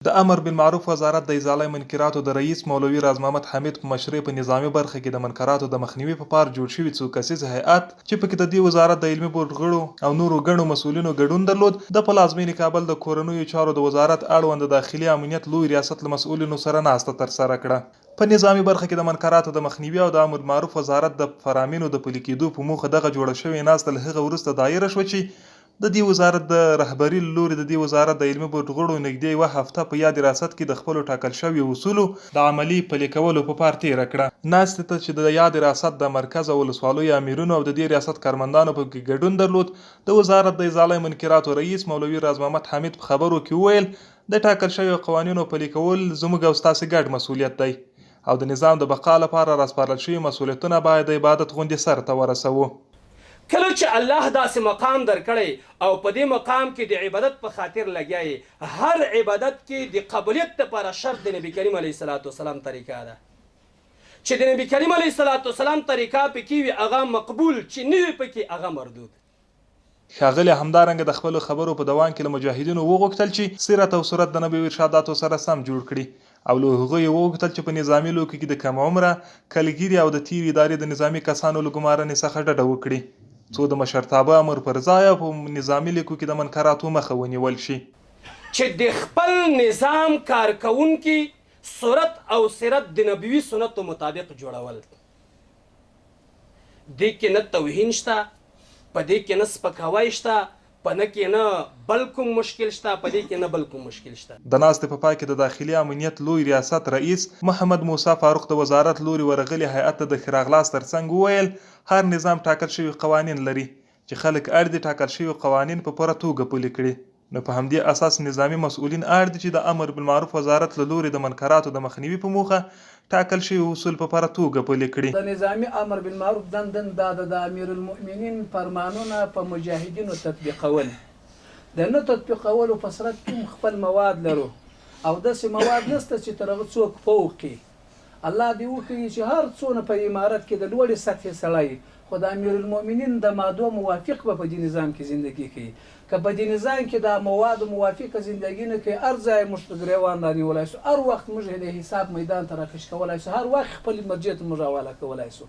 د امر بالمعروف وزارت د ازاله منکراتو د رئیس مولوي راز محمد حمید په مشرۍ په نظامي برخه کې د منکراتو د مخنیوي په پار جوړ شوي څو کسیز هیئت چې پکې د دې وزارت د علمي بورډ غړو او نورو ګڼو مسؤلینو ګډون درلود، د پلازمېنې کابل د کورنیو چارو د وزارت اړوند د داخلي امنیت لوی ریاست له مسؤلینو سره ناسته ترسره کړه. په نظامي برخه کې د منکراتو د مخنیوي او د امربالمعروف وزارت د فرامینو د پلي کېدو په موخه دغه جوړه شوې ناسته له هغه وروسته دایره شوه چې د دې وزارت د رهبري له لوري د دې وزارت د علمي بورډ غړو نږدې یوه هفته په یاد ریاست کې د خپلو ټاکل شویو اصولو د عملي پلي کولو په پار تېره کړه. ناستې ته چې د یاد ریاست د مرکز او ولسوالیو آمرینو او د دې ریاست کارمندانو په کې ګډون درلود، د وزارت د ازاله منکراتو رئیس مولوي راز محمد حمید په خبرو کې وویل، د ټاکل شویو قوانینو پلي کول زموږ او ستاسې ګډ مسوولیت دی او د نظام د بقا لپاره راسپارل شوي مسوولیتونه باید د عبادت غوندې سرته ورسوو. کله چې الله داسې مقام درکړی او په دې مقام کې د عبادت په خاطر لګیا یې، هر عبادت کې د قبولیت لپاره شرط د نبي کریم علیه الصلوة والسلام طریقه ده، چې د نبي کریم علیه الصلوة والسلام طریقه پکې وي هغه مقبول، چې نه وي پکې هغه مردود. ښاغلي همدارنګه د خپلو خبرو په دوام کې له مجاهدینو وغوښتل چې سیرت او صورت د نبوي ارشاداتو سره سم جوړ کړي او له هغوی یې وغوښتل چې په نظامي لوکو کې د کم عمره، کلګیري او د تېرې ادارې د نظامي کسانو له ګمارنې څخه ډډه وکړي، څو د مشرتابه امر پر ځای او په نظامي لیکو کې د منکراتو مخه ونیول شي. چې د خپل نظام کارکوونکي صورت او سیرت د نبوي سنتو مطابق جوړول. دې کې نه توهین شته، په دې کې نه سپکاوی شته، په نه کې نه بل کوم مشکل شته، په دې کې نه بل کوم مشکل شته. د ناستې په پای کې د داخلي امنیت لوی ریاست رئیس محمد موسی فاروق د وزارت لوري ورغلي هیئت ته د ښه راغلاست ترڅنګ وویل، هر نظام ټاکل شوي قوانین لري، چې خلک اړ دي ټاکل شوي قوانین په پوره توګه پلي کړي. نو په همدې اساس نظامي مسؤلین اړ دي چې د امر بالمعروف وزارت له لوري د منکراتو د مخنیوي په موخه ټاکل شوي اصول په پوره توګه پلي کړي. د نظامي امر بالمعروف دنده دا ده د امیرالمؤمنین فرمانونه په مجاهدینو تطبیقول، د نه تطبیقولو په صورت کې هم خپل مواد لرو او داسې مواد نشته چې تر هغه څوک فوق وي. الله دې وکړي چې هر څونه په امارت کې د لوړې سطحې سړی خو د امیرالمؤمنین د مادو موافق به په دې نظام کې زندګي کوي که په دې نظام کې د موادو موافقه زندګي نه کوي هر ځای موږ تر ګریوان رانیولای شو هر وخت موږ د حساب میدان ته راکش کولای شو هر وخت خپلې مرجع ته موږ حواله کولای شو.